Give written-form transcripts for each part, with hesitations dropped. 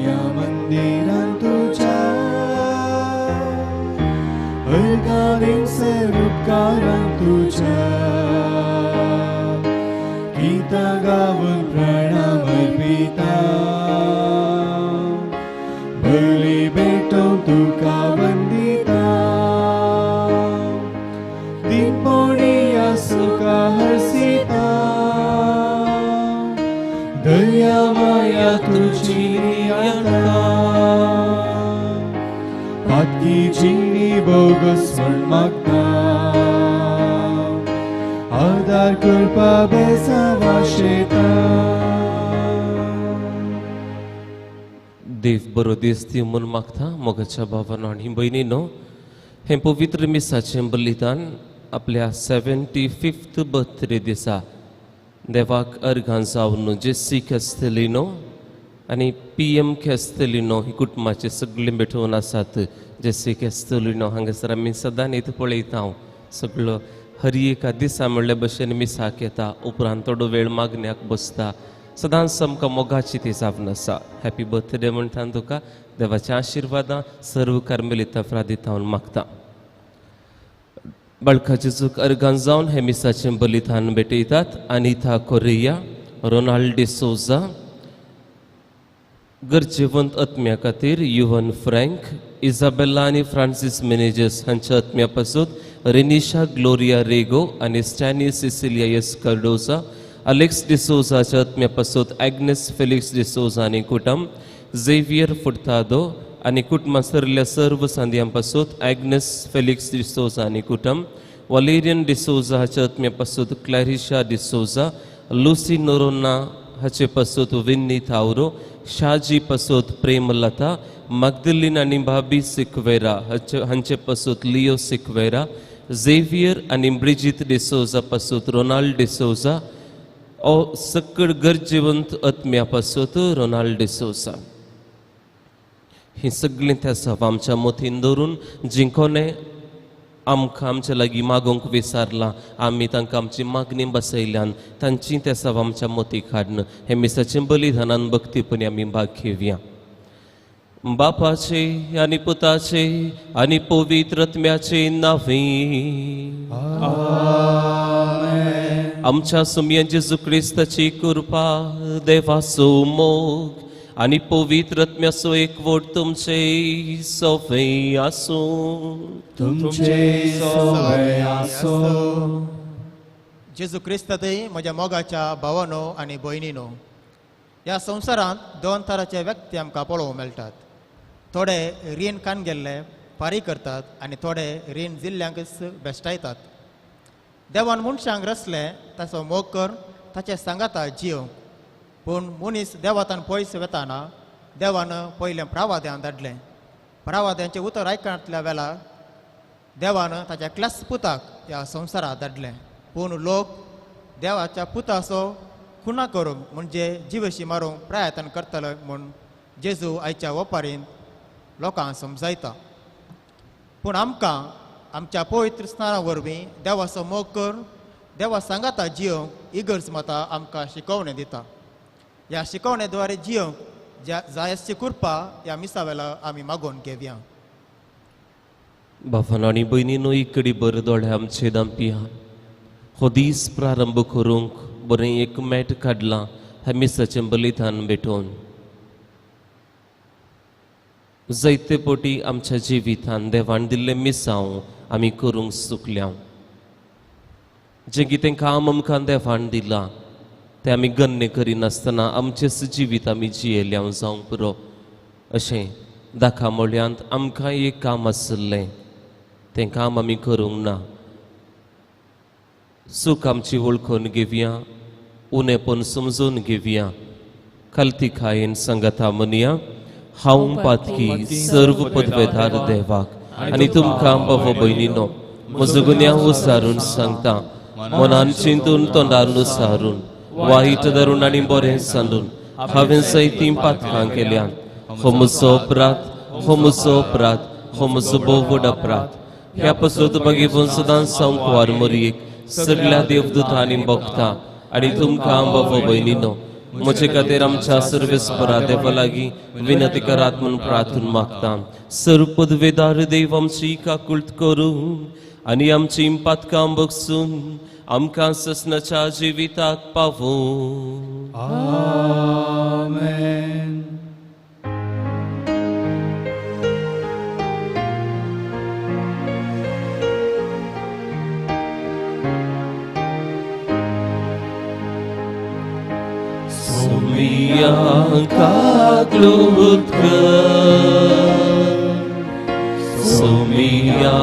ह्या मंदिरान तुज्या अर्गां दिवसर उपकारांक तुज्या गीतां गावन प्रणाम अर्पिता बली भेटोवंक तुका वंदिता दिनपोणिया सुखा हर्षिता दया माया तुजी आता पातकी जिणी बोगस म्हण मागता आदार करपा बेसावा शेता. देव बरो दीस दी म्हूण मागता. मोगाच्या भावानो आनी भयणीनो, हें पवित्र मिसाचें बलिदान आपल्या 75th birthday दिसा देवाक अर्घां जावन जेसी कॅस्तेलिनो आनी पी एम कॅस्तेलिनो ही कुटुंबाचे सगळीं भेटोवन आसात. जेसी कॅस्तेलिनो हांगासर आमी सदांच येत पळयता. हांव सगळो हर एका दिसा म्हणल्या भशेन मिसाक येता, उपरांत थोडो वेळ मागण्याक बसता. सदांच आमकां मोगाची ती जावन आसा. हॅपी बर्थडे म्हणटा तुका. देवाच्या आशिर्वादां सर्व कार्मेलिता फ्रादिता हांव मागता. बाळकाचे चूक अर्गान जावन हे मिसाचें बलिदान भेटयतात. अनिता कोरिया, रोनाल्ड डिसोजा, गरजेवंत आत्म्या खातीर युवन फ्रँक, इजाबेला आनी फ्रांसीस मेनेजस हांच्या आत्म्या पासून रेनिशा ग्लोरिया रेगो आनी Stany Sicilia S Cardozo, Alex डिसोजाच्या आत्म्या पासून एग्नेस फेलिक्स डिसोजा आनी कुटुंब, झेवियर फुर्तादो आनी कुटुंबां सरल्या सर्व सांद्यां पासून एग्नेस फेलिक्स डिसोजा आनी कुटुंब, वलेरियन डिसोजा हाच्या आत्म्या पासून क्लॅरिशा डिसोजा, लुसी नोरोना हाचे पासून विन्नी थावरो, शाजी पासून प्रेमलता, मगदलीन आनी भाबी सिक्वेरा हांचे पासून लियो सिक्वेरा, झेवियर आनी ब्रिजीत डिसोजा पासून रोनाल्ड डिसोजा, ओ सकळ गरजेवंत आत्म्या पासून रोनाल्ड डिसोजा. ही सगळीं त्या सव आमच्या मतीन दवरून जिंकोने आमकां आमच्या लागीं मागूंक विसारलां, आमी तांकां आमची मागणी बसयल्यान तांची त्या सव आमच्या मतीक हाडून हे मिसाचें बलिदानान भक्तीपणी आमी भाग घेवया. बापाचे आनी पुताचे आनी पवित्र आत्म्याचे नांवे आमच्या सुमया जेजू क्रिस्ताची कृपा, देवाचो मोग आनी पवित्र आत्म्याचो एकवट तुमचे सोवे आसूं. तुमचे सोवे आसूं. जेजू क्रिस्तातय म्हज्या मोगाच्या भावानो आनी भयणीनो, ह्या संवसारांत दोन तराचे व्यक्ती आमकां पळोवंक मेळटात. थोडे रीण कान गेल्ले फारीक करतात आनी थोडे रीण जिल्ल्यांकच बेश्टायतात. देवान मनशांक रचले ताचो मोग कर ताचे सांगाता जियोंक, पूण मनीस देवातान पयस वेताना देवान पयलें प्रावाद्यान धाडलें. प्रावाद्यांचें उतर आयकतल्या वेळार देवान ताच्या क्लास पुताक ह्या संवसारांत धाडलें. पूण लोक देवाच्या पुताचो खुणा करूंक म्हणजे जिवेशी मारूंक प्रयत्न करतले म्हूण जेजू आयच्या वपारीन लोकांक समजायता. पूण आमकां आमच्या पवित्र स्नाना वरवीं देवाचो मोग करून देवा सांगाता जियोंक इगर्ज माता आमकां शिकवणें दिता. ह्या शिकवणे द्वारे जियोंक जायसची कृपा ह्या मिसा वेळार आमी मागोवन घेवया. बाबांनो आनी भयणीनो, इकडी बरो दोळे आमचे दामपिया. हो दीस प्रारंभ करूंक बरें एक मॅट काडलां ह्या मिसाचें बलिदान भेटोवन. जायते पटी आमच्या जिवितान देवान दिल्लें मिसांव आमी करूंक चुकल्या. जें कितें काम आमकां देवान दिलां तें आमी गण्य करिनासतना आमचेंच जिवीत आमी जियेल्या जावंक पुरो. अशें दाखा मोळ्यांत आमकां एक काम आशिल्लें, तें काम आमी करूंक ना. चूक आमची वळखून घेवया, उणेपण समजून घेवया. खालती खायेन सांगता म्हणया, हांव पातकी सर्व पदवेदार देवाक आनी तुमकां बाबा भयणीनो म्हजो गुन्यांव उसारून सांगता. मनान चिंतून तोंडार नुसारून वायट धरून आनी बरें सांडून हांवें जायतीं पातकां केल्यात. हो म्हजो अपराध, हो म्हजो अपराध, हो म्हजो भोव व्हड अपराध. ह्या पासून मागीर सदांच संकवार मरयेक सगळ्या देवदूतांनी भोगता आनी तुमकां बाबा भयणीनो म्हजे खातीर आमच्या सर्वेस्परा देवा लागीं विनंती करात म्हूण प्रार्थना मागता. सर्व पदवेदार देव आमची काकुळट करूं आनी आमची पातकां बगसून आमकां ससनाच्या जिविताक पावूं. आमेन. सोमिया काकलूत कर, सोमिया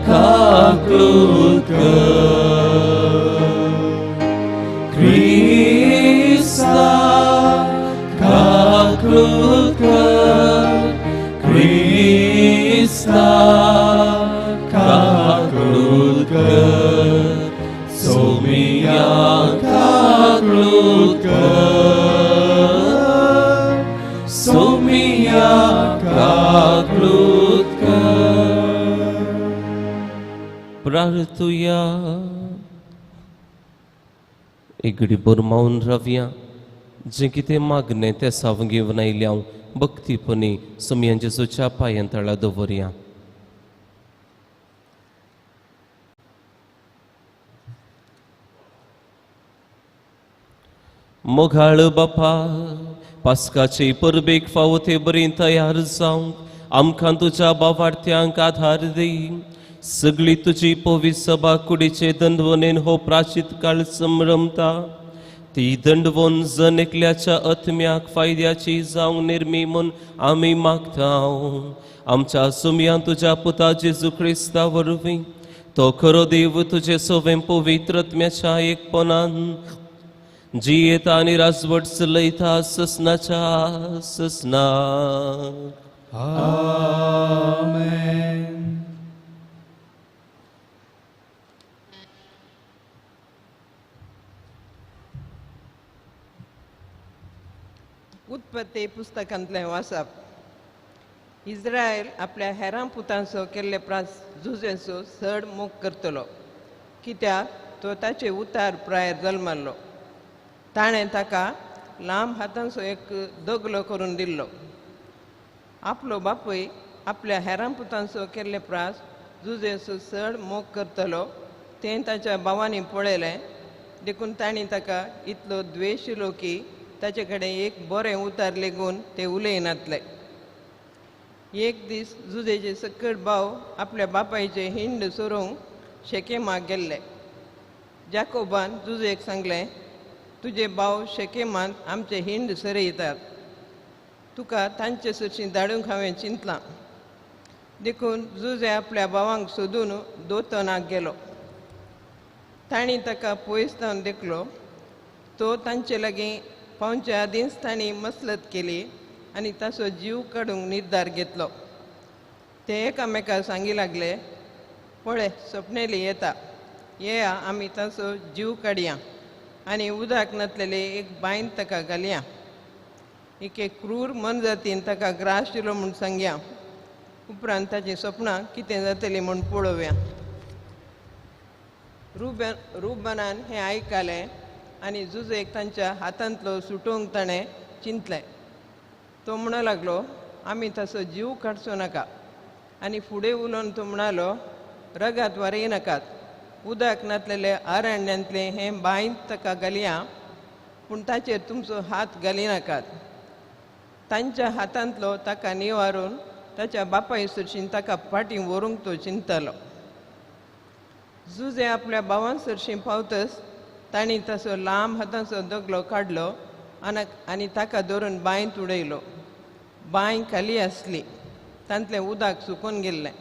काकलूत कर, क्रिस्ता काकलूत कर, क्रिस्ता काकलूत कर, सोमिया काकलूत कर, सोमिया काकलूत कर. प्रार्थुया. एगडी बोरमावन रावया, जें कितें मागणें तें सावंग घेवन आयल्या हांव भक्तीपणी सोमयान जेजूच्या पांयां तळा दवरया. मोगाळ बापा, पास्काचे परबेक फावो ते बरी तयार जावंक आमकां तुज्या बावार्थ्यांक आधार दी. सगळी तुजी पवित्र सभा कुडीचे दंडवणेन हो प्राचीत काळ संभ्रमता. ती दंडवण जण एकल्याच्या आत्म्याक फायद्याची जावंक निर्मी म्हूण आमी मागता. आमच्या सुमयान तुज्या पुता जेजू क्रिस्ता वरवीं तो खरो देव तुजे सवें पवित्र आत्म्याच्या एकपणान जियेता आनी राजवट चलयता ससनाच्या ससना. आमेन. उत्पत्ती पुस्तकांतलें वाचप. इस्रायल आपल्या हेरां पुतांचो केल्ले प्रास झुजेंचो चड मोग करतलो, कित्याक तो ताचे उतार प्रायर जल्मल्लो. ताणें ताका लांब हातांचो एक दगलो करून दिल्लो. आपलो बापूय आपल्या हेरां पुतांचो केल्ले प्रास जुजेचो चड मोग करतलो तें ताच्या भावांनी पळयलें, देखून तांणी ताका इतलो द्वेश इलो की ताचे कडेन एक बरें उतार लेगून ते उलयनातले. एक दीस जुजेचे सकट भाव आपल्या बापायचे हिंड सोरोवंक शेकेमाक गेल्ले. जाकोबान जुजेक सांगलें, तुजे भाव शेकेमांत आमचे हिंड सरयतात, तुका तांचे सरशीं धाडूंक हांवें चिंतलां. देखून जुजे आपल्या भावांक सोदून दोतोनाक गेलो. तांणी ताका पयस जावन देखलो. तो तांचे लागीं पावचे आदींच तांणी मसलत केली आनी ताचो जीव काडूंक निर्धार घेतलो. ते एकामेकाक सांगी लागले, पळय सपनेली येता, येया आमी ताचो जीव काडया आनी उदक नासलेले एक बांयन ताका घालया, एके क्रूर मनजातीन ताका ग्रास दिलो म्हूण सांगया, उपरांत ताचीं सपनां कितें जातलीं म्हूण पळोवया. रुबनान हें आयकलें आनी जुजेक तांच्या हातांतलो सुटोवंक ताणें चिंतलें. तो म्हणूंक लागलो, आमी ताचो जीव काडचो नाका. आनी फुडें उलोवन तो म्हणालो, रगात वारय नाकात, उदक नासलेले अरण्यांतलें हें बांयत ताका घालया, पूण ताचेर तुमचो हात घालिनाकात. तांच्या हातांतलो ताका निवारून ताच्या बापाय सरशीं ताका फाटीं व्हरूंक तो चिंततालो. जुजे आपल्या भावां सरशीं पावतच तांणी ताचो लांब हाताचो दगलो काडलो आनी ताका धरून बांयत उडयलो. बांय खाली आसली, तांतलें उदक सुकून गेल्लें.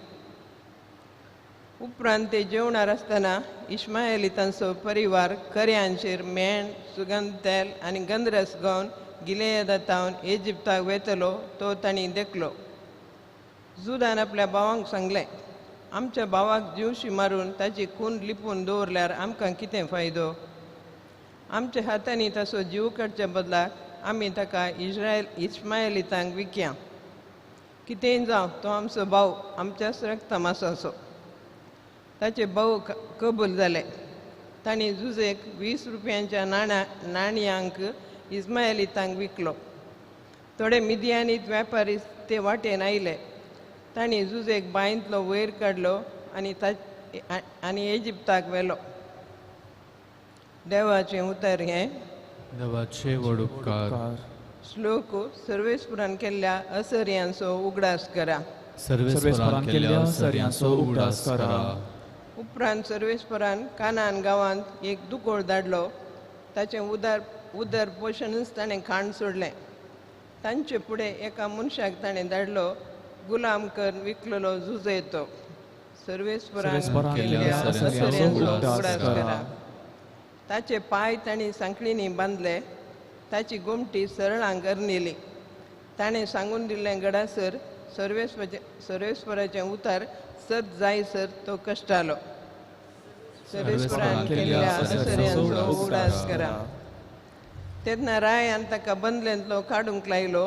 उपरांत ते जेवणार आसतना इश्मायलितांचो परिवार कऱ्यांचेर मेण, सुगंध तेल आनी गंधरस घेवन गिलेयदातावन इजिप्ताक वेतलो तो तांणी देखलो. जुदान आपल्या भावांक सांगलें, आमच्या भावाक जिवशी मारून ताची खून लिपून दवरल्यार आमकां कितें फायदो? आमच्या हातांनी ताचो जीव काडच्या बदलाक आमी ताका इश्मायलितांक विकया. कितेंय जावं, तो आमचो भाव, आमच्याच रक्ता मासाचो. ताचे भाव कबूल जाले. तांणी जुजेक 20 रुपयांच्या नाणयांक इस्मायलितांक विकलो. थोडे मिदियानीत व्यापारी ते वाटेन आयले. तांणी जुजेक बांयंतलो वयर काडलो आनी आनी इजिप्ताक व्हेलो. देवाचें उतर हें. देवाचे व्हड उपकार. श्लोक सर्वेस्पुरान केल्ल्या असर्यांचो उगडास करा. सर्वेस्परान केल्ल्या असर्यांचो उगडास करा. उपरांत सर्वेस्परान कानान गांवांत एक दुकोळ धाडलो. ताचें उदर उदर पोशणूच ताणें खाण सोडलें. तांचे फुडें एका मनशाक ताणें धाडलो, गुलाम कर विकलेलो जुजे तो. सर्वेस्परान केल्ल्या असर्यांचो उगडास करा. ताचे पांय तांणी सांखळींनी बांदले. ताची गोमटी सरळां गर्नेली. ताणें सांगून दिल्लें गडासर सर्वेस्पराचें उतार सत जायसर तो कश्टालो. सर्वेस्परान केल्ल्या असर्यांचो उगडास करा. तेन्ना रायान ताका बंदलेंतलो काडूंक लायलो.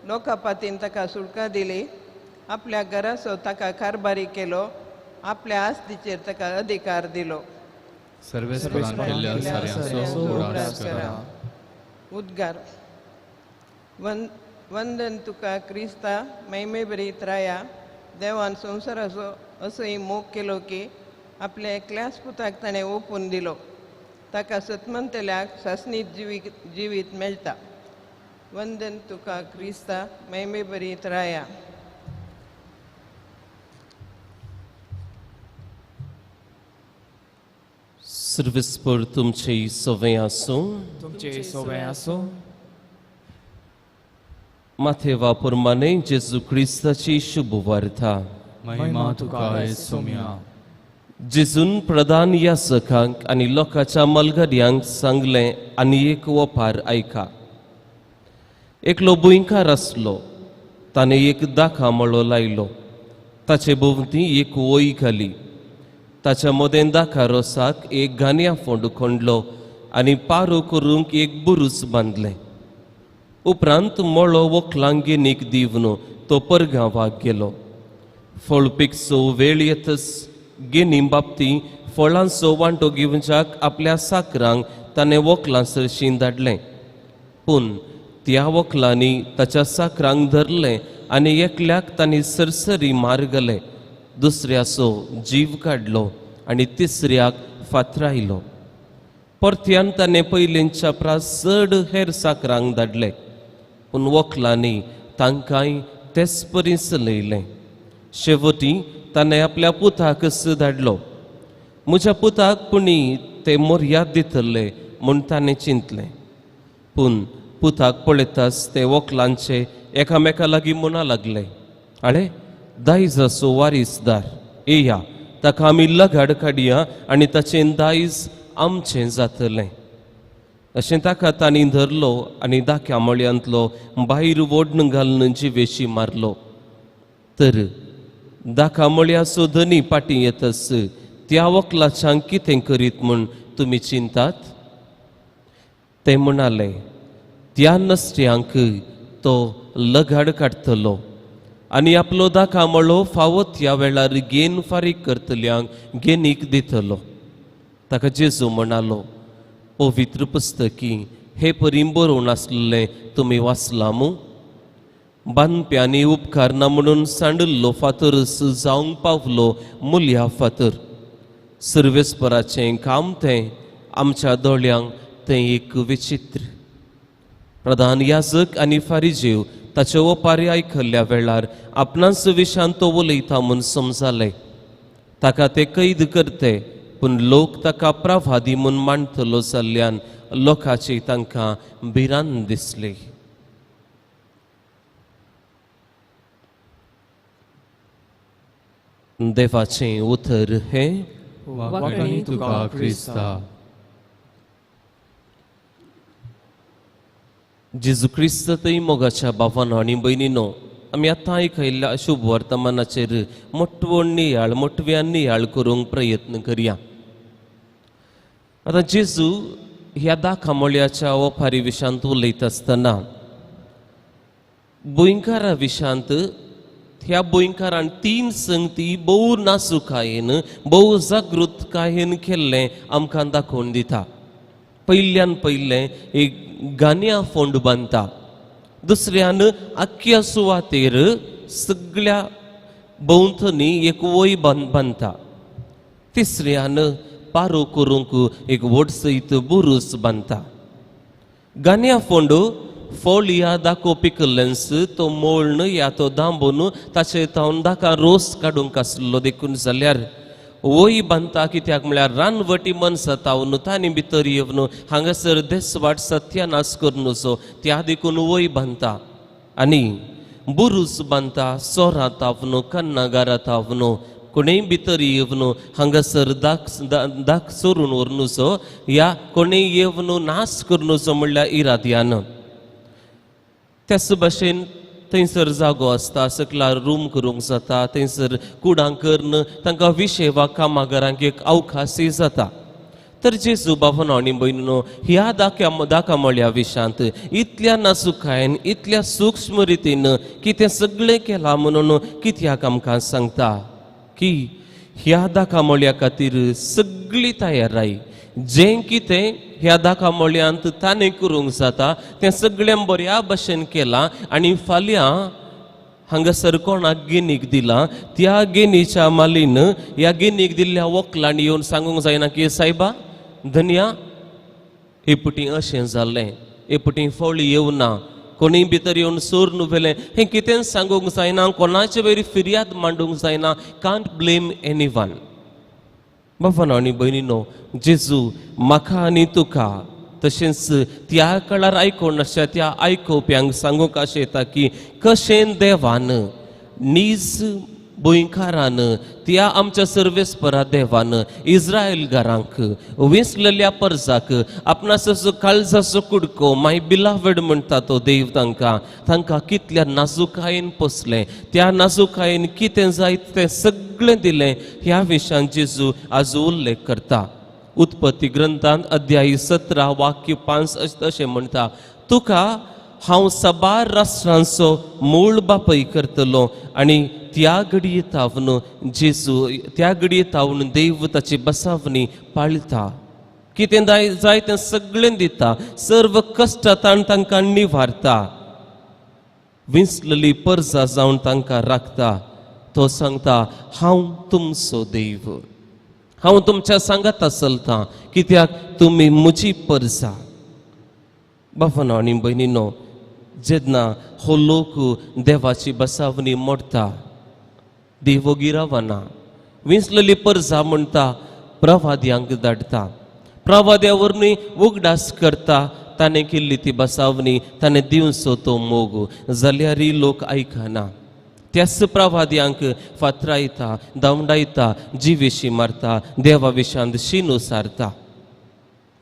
लोकापातीन ताका सुटका दिली. आपल्या घराचो ताका कारभारी केलो. आपल्या आस्तीचेर ताका अधिकार दिलो. सर्वेस्परान केल्ल्या असर्यांचो उगडास करा. उद्गार. वंदन तुका क्रिस्ता महिमेभरीत राया. देवान संवसाराचो असोय मोग केलो की आपल्या एकल्याच पुताक ताणें ओपून दिलो. ताका सतमंतल्याक सासणीत जिवीत मेळटा. वंदन तुका क्रिस्ता महिमेभरीत राया. सर्वेस्पर तुमचे सवे आसूं. तुमचे सवे आसूं. माथे वापरमाने जेजू क्रिस्ताची शुभ वार्ता. महिमा तुका सोम्या. जेजून प्रधान यासकांक आनी लोकांच्या मलगड्यांक सांगलें आनी एक वपार आयका. एकलो भुंयकार आसलो. ताणें एक दाखा मळो लायलो. ताचे भोंवती एक वय घाली. ताच्या मदें दाखा रोसाक एक गानया फोंड खणलो आनी पारो करूंक एक बुरूज बांदलें. उपरांत मळो वखलांक गिनीक दिवन तो परगांवाक गेलो. फळ पिकचो वेळ येतच गिनी बाबती फळांचो वांटो घेवच्याक आपल्या साकरांक ताणें वखलां सरशीं धाडलें. पूण त्या वखलांनी ताच्या साकरांक धरलें आनी एकल्याक तांणी सरसरी मार घाले, दुसऱ्याचो जीव काडलो आनी तिसऱ्याक फातरायलो. परत्यान ताणें पयलींच्या प्रास चड हेर साकरांक धाडले. पूण वखलांनी तांकांय तेच परी चलयलें. शेवटी ताणें आपल्या पुताकच धाडलो. म्हज्या पुताक पुणी ते मर्याद दितले म्हूण ताणें चिंतलें. पूण पुताक पळयताच ते वखलांचे एकामेका लागीं म्हणा लागले, आळे दायजाचो वारीसदार येया, ताका आमी लगाड काडया आनी ताचें दायज आमचें जातलें. अशें ताका तांणी धरलो आनी दाक्या मळयांतलो भायर ओडून घालून जिवेशी मारलो. तर दाखा मळयाचो धनी फाटीं येतच त्या वखलाच्यांक कितें करीत म्हूण तुमी चिंतात? ते म्हणाले, त्या नसट्यांक तो लगाड काडटलो आनी आपलो दाखा मळो फावो त्या वेळार गेन फारीक करतल्यांक गेनीक दितलो. ताका जेजू म्हणालो, पवित्र पुस्तकी हे परी बरोवन आसलें तुमी वाचलां मू? बांदप्यांनी उपकारना म्हणून सांडिल्लो फातरच जावंक पावलो मुल्या फातर. सर्वेस्पराचें काम तें, आमच्या दोळ्यांक तें एक विचित्र. प्रधान याजक आनी फारिजीव ताचे ओपारी आयकल्ल्या वेळार आपणाच विशांत तो उलयता म्हूण समजाले. ताका ते कैद करते, पूण लोक ताका प्रवादी म्हूण मानतलो जाल्ल्यान लोकांची तांकां भिरांत दिसली. देवाचें उतर हें. वाखाणी तुका क्रिस्ता. जेजू क्रिस्त थंय मोगाच्या भावानो आनी भयणीनो, आमी आतां आयकयल्ल्या शुभ वर्तमानाचेर मोटवो नियाळ मोटव्यान नियाळ करूंक प्रयत्न करया. आतां जेजू ह्या दाखा मळयाच्या ओपारी विशांत उलयता आसतना भुंयकारा विशांत ह्या भुंयकारान तीन संगती भोव नाजुकायेन भोव जागृतकायेन केल्लें आमकां दाखोवन दिता. पयल्यान पयलें एक गान्या फोंड बांदता, दुसऱ्यान आख्ख्या सुवातेर सगळ्या भोंवतणी एक वय बांदता, तिसऱ्यान पारो करूंक एक व्हड सयत बुरूस बांदता. गान्या फोंड फोळया दाखो पिकल्लेंस तो मोळ्ण या तो दांबून ताचे तावन दाका रोस काडूंक आसलो देखून जाल्यार वय बांदता कित्याक म्हळ्यार रानवटी मनशां तावन तांणी भितर येवन हांगासर देसवाट सत्यानाश करुनसो त्या देखून वय बांदता. आनी बुरूस बांदता सोरां तावन कन्नागारां तावन कोणेय भितर येवन हांगासर दाक दाक चोरून व्हरुनसो या कोणेय येवन नाश करुनसो म्हणल्यार इराद्यान. त्याच भाशेन थंयसर जागो आसता, सकला रूम करूंक जाता, थंयसर कुडां करून तांकां विशय वा कामागारांक एक अवकाशय जाता. तर जेजू बाबानो आनी भयणीनो ह्या दाकामोळ्या विशांत इतल्या नाजुकायेन इतल्या सूक्ष्म रितीन कितें सगळें केलां म्हणून कित्याक आमकां सांगता की ह्या दाकामोळ्या खातीर सगळी तयाराय, जें कितें ह्या दाकामोळ्यांत ताणें करूंक जाता तें सगळें बऱ्या भशेन केलां. आनी फाल्यां हांगासर कोणाक गेनीक दिलां त्या गेनीच्या मालीन ह्या गेनीक दिल्ल्या वकलांनी येवन सांगूंक जायना की सायबा धनया हे पुटी अशें जालें, हे पुटी फळ येवना, कोणीय भितर येवन सोर व्हेलें, हें कितेंच सांगूंक जायना, कोणाचे वयर फिर्याद मांडूंक जायना. Can't blame anyone. बाबानो आनी भयणीनो जेजू म्हाका आनी तुका तशेंच त्या काळार आयकून आसच्या त्या आयकुप्यांक सांगूंक अशें येता की कशें देवान नीज भुंयकारान त्या आमच्या सर्वेस्परा देवान इस्रायल घरांक विसलेल्या परजाक आपणाचो काळजाचो कुडको माय बिलावेड म्हणटा तो देव तांकां तांकां कितल्या नाजुकायेन पोसलें, त्या नाजुकायेन कितें जाय तें सगळें दिलें. ह्या विशयान जेजू आज उल्लेख करता. उत्पत्ती ग्रंथांत अध्यायी 17 वाक्य 5 अशें म्हणटा, तुका हांव साबार राष्ट्रांचो मूळ बापय करतलो. आनी त्या घडये तावन जेजू त्या घडये तावन देव ताची बसावणी पाळटा, कितें जाय तें सगळें दिता, सर्व कश्टांत तांकां निवारता, विंचलेली परजा जावन तांकां राखता. तो सांगता हांव तुमचो देव, हांव तुमच्या सांगाता चलतां कित्याक तुमी म्हजी परजा. बाबानो आनी भयणीनो जेन्ना हो लोक देवाची बसावणी मोडटा, देव वोगी रावना, विंचलेली परजा म्हणटा प्रवाद्यांक धाडटा, प्रवाद्या वरवीं उगडास करता ताणें केल्ली ती बसावणी, ताणें दिवचो तो मोग, जाल्यारय लोक आयकना. त्याच प्रवाद्यांक फातरायता, धांवडायता, जिवेशी मारता, देवा विशांत शिनू सारता.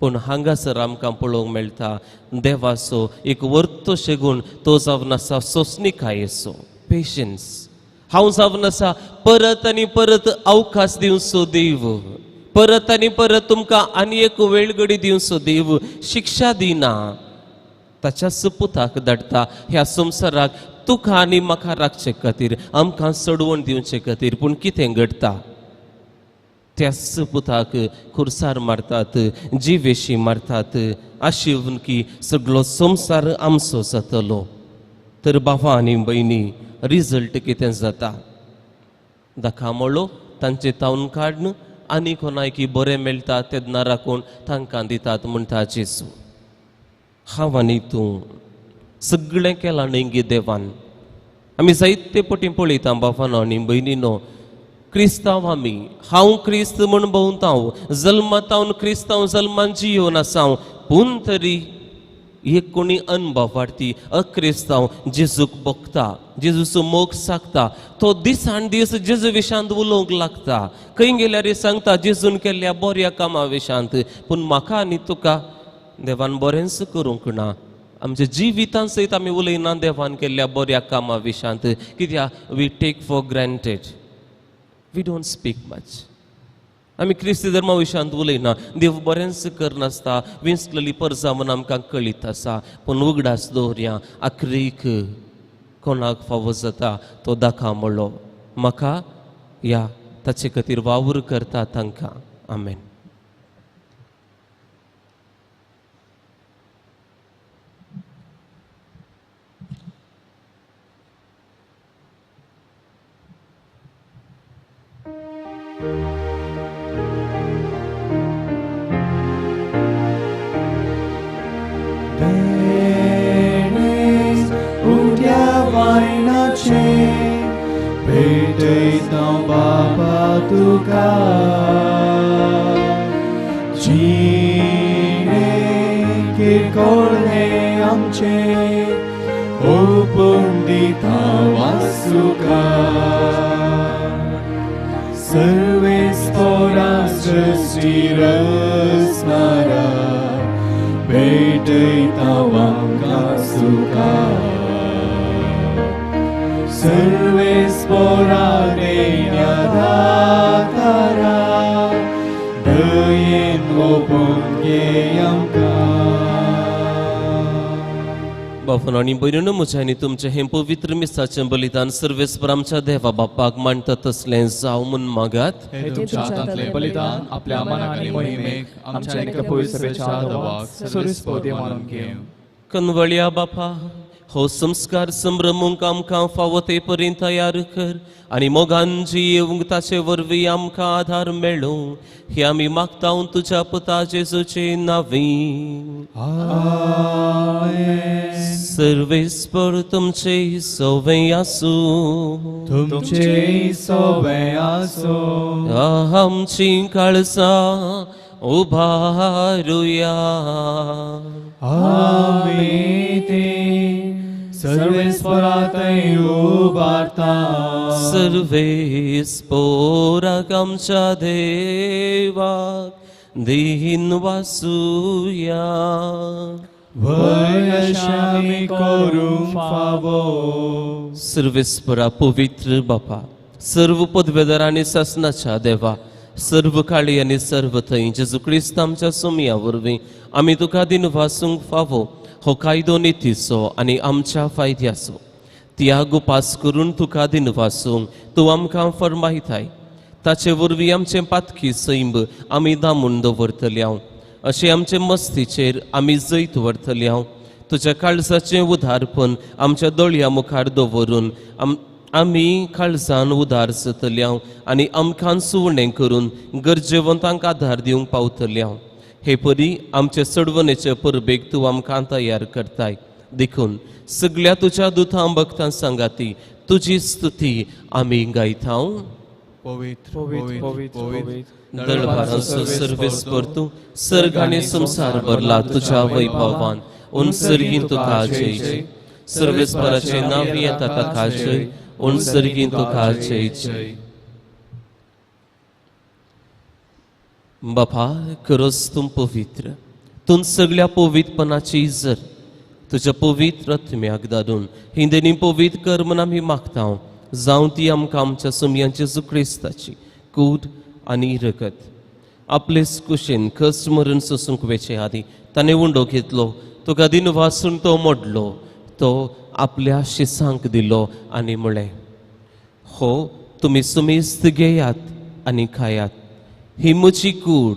पूण हांगासर आमकां पळोवंक मेळटा देवाचो एक वर्तो शेगूण, तो जावन आसा सोंसणिकायेचो, पेशन्स. हांव जावन आसा परत आनी परत अवकाश दिवचो देव, परत आनी परत तुमकां आनी एक वेळगडी दिवचो देव, शिक्षा दिना, ताच्याच पुताक धाडटा ह्या संवसाराक तुका आनी म्हाका राखचे खातीर, आमकां सोडवण दिवचे खातीर. पूण कितें घडटा, त्याच पुताक खुर्सार मारतात, जिवेशी मारतात, आशिवन की सगळो संवसार आमचो जातलो. तर बाबा आनी भयणी रिजल्ट कितें जाता, दाखामोळो तांचे तावन काडून आनी कोणायकी बरें मेळटा तेन्ना राखून तांकां दितात म्हणटा जेजू. हांव आनी तूं सगळें केलां न्ही गे देवान. आमी जायते पटी पळयता बाबानो आनी भयणीनो, क्रिस्तांव आमी, हांव क्रिस्त म्हूण भोंवता, जल्मातावन क्रिस्तांव जल्मान जियोन आसा, पूण तरी एक कोणी अनुभव वाडटी अक्रिस्तांव जेजूक भोगता, जेजूचो मोग सागता, तो दिसान दीस जेजू विशांत उलोवंक लागता, खंय गेल्यार सांगता जेजून केल्ल्या बऱ्या कामा विशांत. पूण म्हाका आनी तुका देवान बरेंच करूंक ना, आमच्या जिवितान सयत आमी उलयना देवान केल्ल्या बऱ्या कामा विशांत, कित्याक we take for granted, we don't speak much. आमी क्रिस्ती धर्मा विशांत उलयना, देव बरेंच करनासता, विंचलेली परजा म्हूण आमकां कळीत आसा, पूण उगडास दवरया आखरीक कोणाक फावो जाता तो दाखा म्हणलो म्हाका या ताचे खातीर वावर करता तांकां. आमेन. आमचें भेटयता बापा तुका जिणे किरकोळ हें आमचें ओपून दिता वासुका सर्वेस्पोरा सृश्टी रचणारा भेटयता आमकां सुखा सर्वेस्पोरा देण्या दातारा दयेन ओपून घे आमकां. बापून आनी भयणीनो म्हज्या आनी तुमचें हें पवित्र मिसाचें बलिदान सर्वेस्पर आमच्या देवा बापाक मांडटा तसलें जावं म्हूण मागात. हे तुमच्या हातांतलें बलिदान आपल्या मनाक आनी मोहिमेक आमच्या आनी पवित्र सभेच्या देवाक सर्वेस्पर देव मानून घेवं. कनवळ्या बापा हो संस्कार संभ्रमूंक आमकां फावो ते परीन तयार कर आनी मोगान जियेवंक ताचे वरवीं आमकां आधार मेळूं हे आमी मागता तुज्या पुता जेजूचे नांवी. सर्वेस्पर तुमचे सवें आसूं. तुमचे सवें आसूं. आमची काळसां उबारुया. आमी ती सर्वेस्परातय उबारता. सर्वेस्पोराक आमच्या देवाक दीन वासुया. वय अशें आमी करूंक फावो. सर्वेस्परा पवित्र बापा सर्व पदवेदार आनी सासनाच्या देवा सर्व काळी आनी सर्व थंय जेजू क्रिस्त आमच्या सोमया वरवीं आमी तुका दिन वासूंक फावो हो कायदो नितीचो आनी आमच्या फायद्याचो त्याग उपास करून तुका दिन वासूंक तूं आमकां फरमायताय. ताचे वरवीं आमचें पातकी सैंब आमी दामून दवरतले हांव अशें आमचे मस्तीचेर आमी जैत व्हरतले हांव. तुज्या काळजाचें उदारपण आमच्या दोळया मुखार दवरून आमी काळजान उदार जातले हांव आनी आमकां सुवणें करून गरजेवंतांक आधार दिवंक पावतले हांव. हे परी आमचे चडवणेचे परबेक तूं आमकां तयार करताय. देखून सगळ्या तुज्या दुतां भक्तां सांगाती तुजी स्तुती आमी गायता. पवित्र पवित्र पवित्र दळभारांचो सर्वेस्पर तूं सर्ग आनी संवसार भरला तुज्या वैभवान उनसर्गीन तुका जय जय. सर्वेस्पराचें नांव येता ताका जय उनसर्गीन तुका जय जय. बापा खरोच तूं पवित्र तूं सगळ्या पवित्रपणाची जर तुज्या पवित्र आत्म्याक धाडून हिंदेनी पवित्र कर म्हूण आमी मागता. जावं ती आमकां आमच्या सोमयांचे जेजू क्रिस्ताची कूड आनी रगत. आपलेच कुशीन कस मरण सोसूंक वेचे आदी ताणें उंडो घेतलो तुका दिन वासून तो मोडलो तो आपल्या शिसांक दिलो आनी म्हळें हो तुमी सुमेस्त घेयात आनी खायात ही म्हजी कूड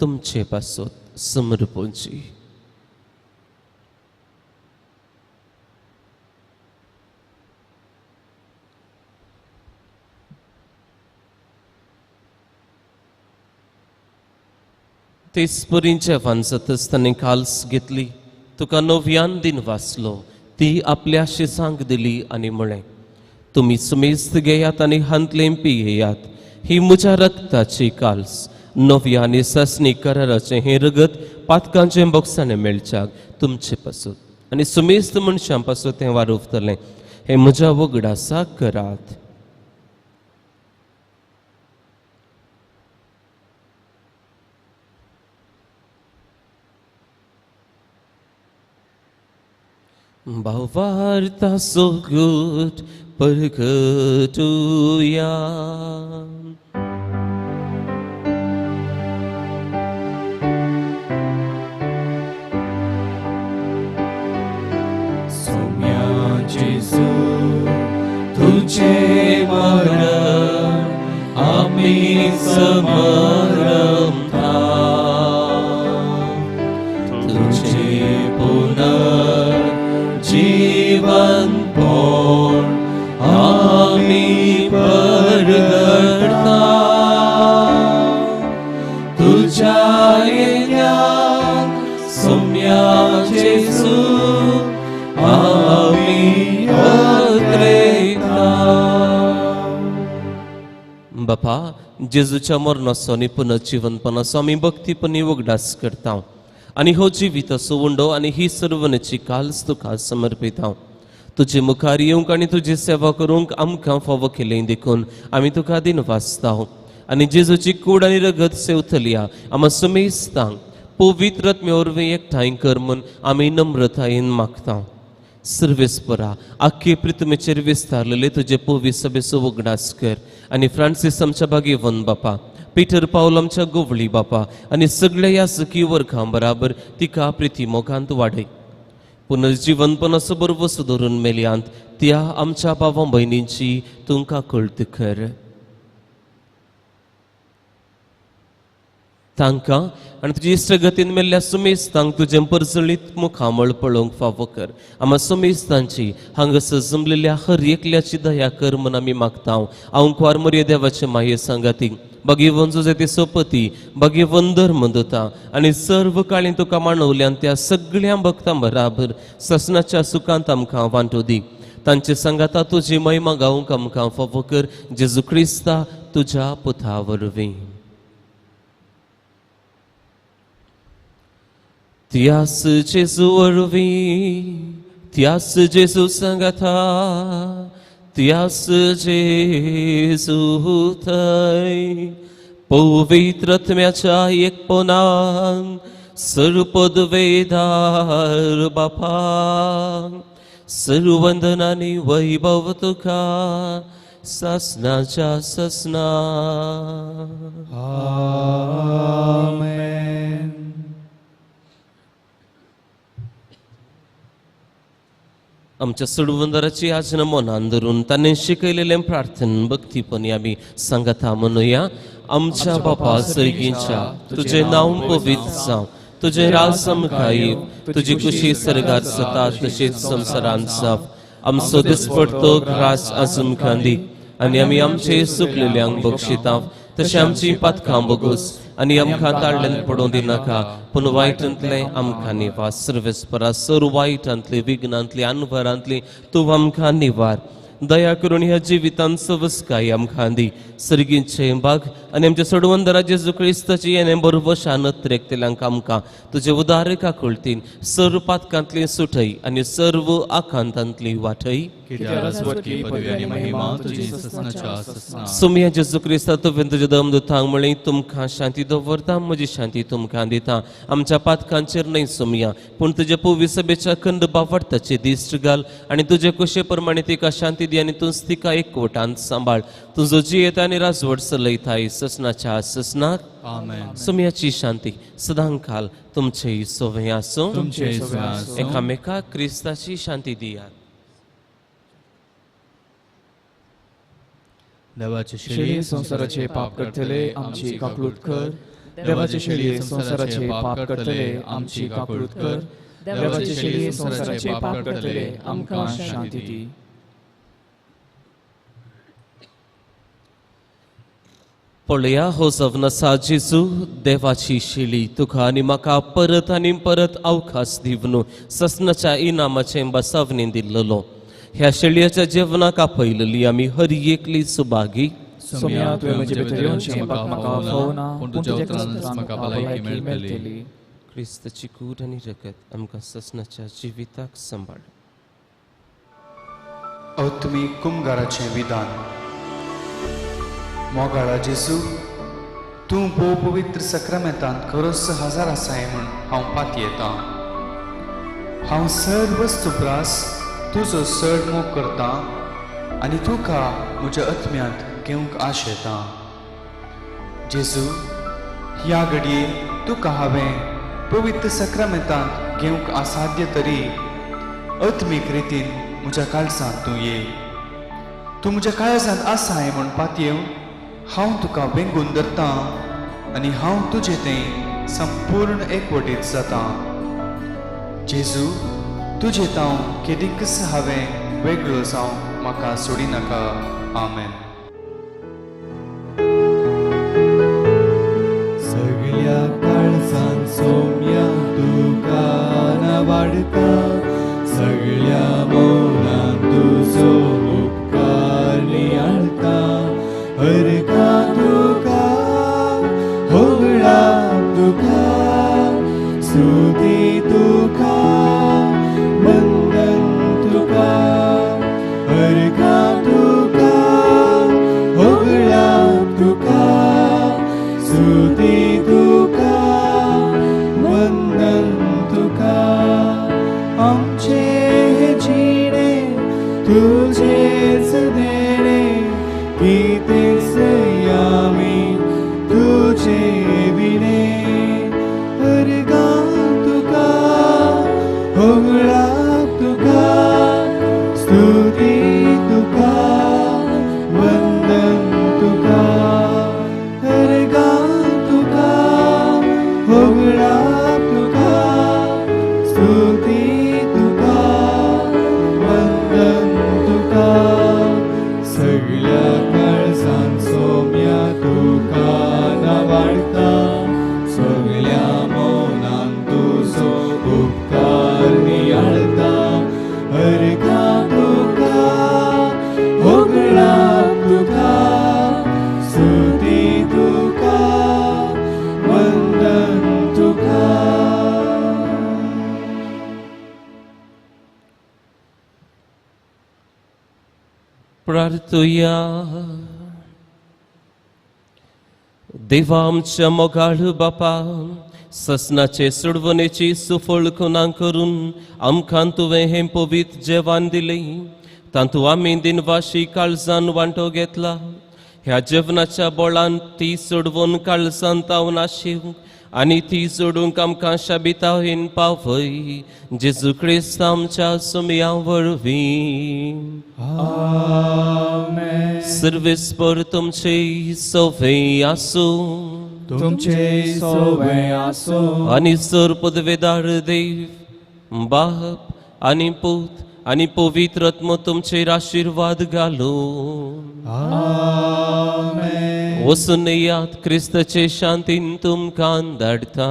तुमचे पासत समर्पणची. तेच परी जेवण जातच ताणें काल्स घेतली तुका नव्यान दिन वाचलो ती आपल्या शिसांक दिली आनी म्हळें तुमी सुमेस्त घेयात आनी हांतलें पियेयात ही म्हज्या रक्ताची काल्स नव्या आनी सासणी कराराचें हें रगत पातकांचें बोगसाणें मेळच्याक तुमचे पासत आनी सुमेस्त मनशां पासत तें वारुवतलें. हें म्हज्या वगडासाक करात. भावार्था सोगूट परगटुया. सोम्या जेजू तुझे मरण आमी समरमता तुझे पुनर्जीवन पण आमी परगटता तुझ्या येण्याक सोम्या जेजू आमी अत्रेता. बापा, जेजूच्या मरणाचो आनी पुनर्जिवनपणाचो आमी भक्तीपणी उगडास करता आनी हो जिविताचो उंडो आनी ही सर्वनेची काल्स तुका समर्पिता. तुजे मुखार येवंक आनी तुजी सेवा करूंक आमकां फावो केलें देखून आमी तुका दिनवासता आनी जेजूची कूड आनी रगत सेवतल्या आमा समेस्तांक पवित्र आत्म्या वरवीं एकठांय कर म्हूण आमी नम्रतायेन मागता. सर्वेस्परा, आख्खे पृथ्वीचेर विस्तारलेले तुजे पवित्र सभेचो उगडास कर आनी फ्रांसीस आमच्या भागेवन बापा, पीटर पावल आमच्या गोवळी बापा आनी सगळ्या ह्या सुखी वर्गां बराबर तिका प्रिती मोगांत वाडय. पुनर्जिवनपणाचो बरवसो धरून मेल्यांत त्या आमच्या भावा भयणींची तुमकां कळत कर. तांकां आनी तुजी इश्टगतीन मेल्ल्या सुमेस्तांक तुजें परजळीत मुखामळ पळोवंक फावो कर. आमा सुमेस्तांची हांगासर जमलेल्या हर एकल्याची दया कर म्हूण आमी मागता. आंकवार मरिया देवाचे माये सांगाती, भगेवन जुजेती सोपती, भगेवन धर्मदूता आनी सर्व काळीन तुका मानवल्यान त्या सगळ्या भक्तां बराबर ससनाच्या सुखांत आमकां वांटो दी. तांचे सांगाता तुजी महिमा गावंक आमकां फावो कर, जेजू क्रिस्ता तुज्या पुता वरवीं. त्यास जेजू वरवीं, त्यास जेजू सांगाता, त्यास जेजू थंय पवित्र आत्म्याच्या एकपणान सर्वपदवेदार बापा, सर्ववंदनानी वैभव तुका सासनाच्या ससना. आमेन. आमच्या सोडवंदराची आज्ञा मनान धरून ताणें शिकयलेलें प्रार्थन भक्तीपणी आमी सांगता म्हणुया. आमच्या बापा सर्गीच्या, तुजें नांव पवित्र जावं, तुजें राज आमकां येवं, तुजी खुशी सर्गार जाता तशीच संवसारांत जावं. आमचो दिसपडतो ग्रास आज आमकां दी आनी आमी आमचे सुकलेल्यांक बक्षिता तशें आमची पातकां बगोस आनी आमकां ताळ्यान पडोवं दिनाका, पूण वायटांतलें आमकां निवार. सर्वेस्परा, सर्व वायटांतली, विघ्नांतली, अनवरांतली तूं आमकां निवार. दया करून ह्या जिवितांत सवस्काय आमकां दी. सर्गीचे बाग आनी आमच्या सोडवंदरा जेजू क्रिस्ताची येणें बरोबर शानत रेखतल्यांक आमकां तुजे उदार काकुळतीन सर्व पातकांतली सुटय आनी सर्व आकांतांतली वाटय. सुमया जेजू क्रिस्ता, तुवें तुज्या दमदूतांक म्हळें, तुमकां शांती दवरता, म्हजी शांती तुमकां दिता. आमच्या पातकांचेर न्हय सुमया, पूण तुज्या पवित्र सभेच्या खंड बावडताची दिश्ट घाल आनी तुजे कुशे प्रमाणे तिका शांती दी आनी तूंच तिका एकवटांत सांबाळ. तुजो जियेता आनी राजवट चलयताय ससनाच्या ससनाक. सुमयाची शांती सदांकाल तुमचेय सोवे आसूं. एकामेका क्रिस्ताची शांती दियात. देवाचे शेळये संवसाराचे पाप करतले आमची काकळूत कर. देवाचे शेळये संवसाराचे पाप करतले आमची काकळूत कर. देवाचे शेळये संवसाराचे पाप करतले आमकां शांती दी. पळया हो सवनसा जेजू देवाची शेळी, तुका आनी म्हाका परत आनी परत अवकाश दिवन ससनाच्या इनामाचें बसावणी दिल्लो. ह्या शेळयाच्या जेवणाक आपयलेली आमी हर एकली सुभागी. सोम्या, तुवें म्हजे भितर येवचें म्हाका फावना, पूण तुज्या उतरानच म्हाका भलायकी मेळटली. क्रिस्ताची कूड आनी रगत आमकां ससनाच्या जिविताक सांबाळ. आत्मीक कुमगाराचें विधान. मोगाळा जेजू, तूं भोव पवित्र सक्रामेंतांत खरोच हजार आसाय म्हूण हांव पातयेतां. हांव सर्व वस्तू प्रास तुजो चड मोग करता आनी तुका म्हज्या आत्म्यांत घेवंक आशेतां. जेजू, ह्या घडये तुका हांवें पवित्र सक्रामेंतांत घेवंक असाध्य तरी आत्मीक रितीन म्हज्या काळजांत तूं ये. तूं म्हज्या काळजांत आसाय म्हूण पातयेवन हांव तुका वेंगून धरतां आनी हांव तुजे तें संपूर्ण एकवटीत जातां. जेजू, तुजे तांव केदीकच हांवें वेगळो जावं म्हाका सोडिनाका. आमेन. सगळ्या काळजान सोम्या तुका नावाडता, सगळ्या मौनान तुजो उपकार नियाळता. हर स्तुती तुका वंदन तुका अर्घा तुका होगळाप तुका स्तुती तुका वंदन तुका आमचे हे जिणे तुझेच देणे कितेंच आमी तुझे विणे अर्घा तुका होगळाप तुका स्तुती तुका वंदन तुका अर्घा तुका होगळाप तुका स्तुती तुका वंदन तुका सगळ्या काळजान सोम्या तुका नावाडता सगळ्या मनान तुजो उपकार नियाळता अर्घा तुका होगळाप तुका स्तुती तुका वंदन तुका. प्रार्थुया. देवा आमच्या मोगाळ बापा, ससनाचे सोडवणेची सुफळ खुनां करून आमकां तुवें हें पवित्र जेवण दिलें, तातूंत आमी दिनवाशी काळजान वांटो घेतला. ह्या जेवणाच्या बोळान ती सोडवून काळजान तावन आशिव आनी ती सोडूंक आमकां शाबितायेन पावय, जेजू क्रिस्त आमच्या सुमया वरवीं. आमेन. सर्वेस्पर तुमचे सोवे आसूं. तुमचे सोवे आसूं. आनी सर पदवेदार देव बाप आनी पूत आनी पवित्र आत्मो तुमचेर आशिर्वाद घालूं. आमेन. वचून येयात, क्रिस्ताचे शांतीन तुमकां धाडटा.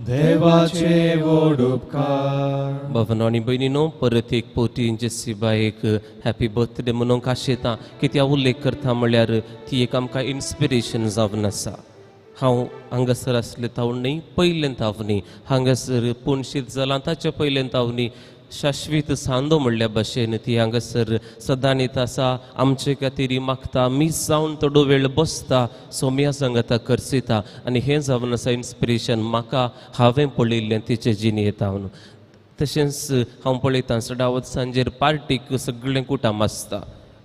देवाचे व्हड उपकार. भावानो आनी भयणीनो, परत एक पोटी जेसीबायक हॅपी बर्थडे म्हणूंक आशेता. कित्याक उल्लेख करता म्हणल्यार ती एक आमकां इन्स्पिरेशन जावन आसा. हांव हांगासर आसलें तावन न्ही, पयलें ताव न्ही, हांगासर पुणशीत जालां ताच्या पयलें ताव न्ही, शाश्वीत सांदो म्हणल्या भशेन ती हांगासर सदांच आसा, आमचे खातीर मागता, मीस जावन थोडो वेळ बसता, सोम्या सांगता करसिता. आनी हें जावन आसा इन्स्पिरेशन म्हाका, हांवें पळयल्लें तिचे जिणेंत हांव. तशेंच हांव पळयतां सदांच सांजेर पार्टीक सगळें कुटाम आसता,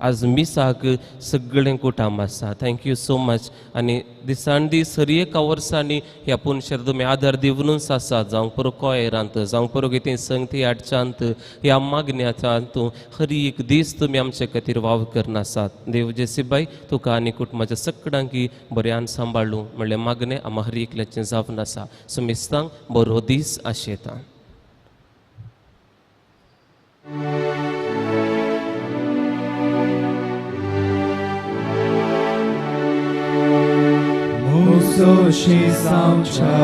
आज मिसाक सगळें कुटाम आसा. Thank you so much. आनी दिसान दीस हर एका वर्सांनी ह्या पुनशेर तुमी आदार दिवनूच आसा, जावं पुरो कॉयरांत, जावं पुरो कितें संगती हाडच्यांत, ह्या मागण्याचांत हर एक दीस तुमी आमचे खातीर वावर करून आसात. देव जेसीबाय तुका आनी कुटुंबाच्या सगळ्यांकी बऱ्यान सांबाळूं म्हणलें मागणें आमा हर एकल्याचें जावन आसा. सो मिस्तांक बरो दीस आशेता. मुसोशी सावच्या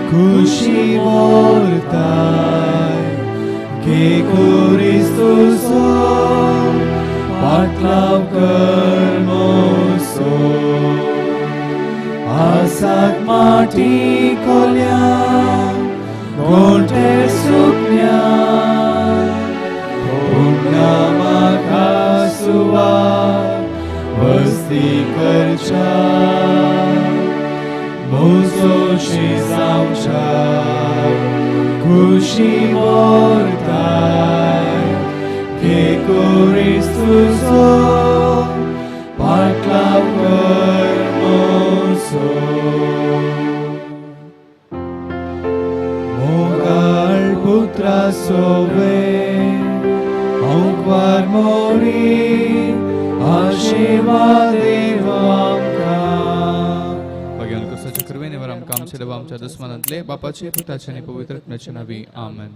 खुशी मोरताय के क्रिस्तुसो पाटलाव कर मोसो आसात माटी कोल्या गोंठे सुकण्या पुन्हा म्हाका सुवात वस्ती करच्या मुसोशी सावच्या खुशी मोरताय के क्रिस्तुसो पाटलाव कर मोसो. मोगाळ पुत्रा सोवे अंकवार मोरी आशीर्वाद देव आमकां. भगवान क्रिस्ताच्या कृपेने वर आमकां आमच्या देवा आमच्या दुस्मनांतले बापाचे पुताचे आनी पवित्र आत्म्याच्या नांवी. आमेन.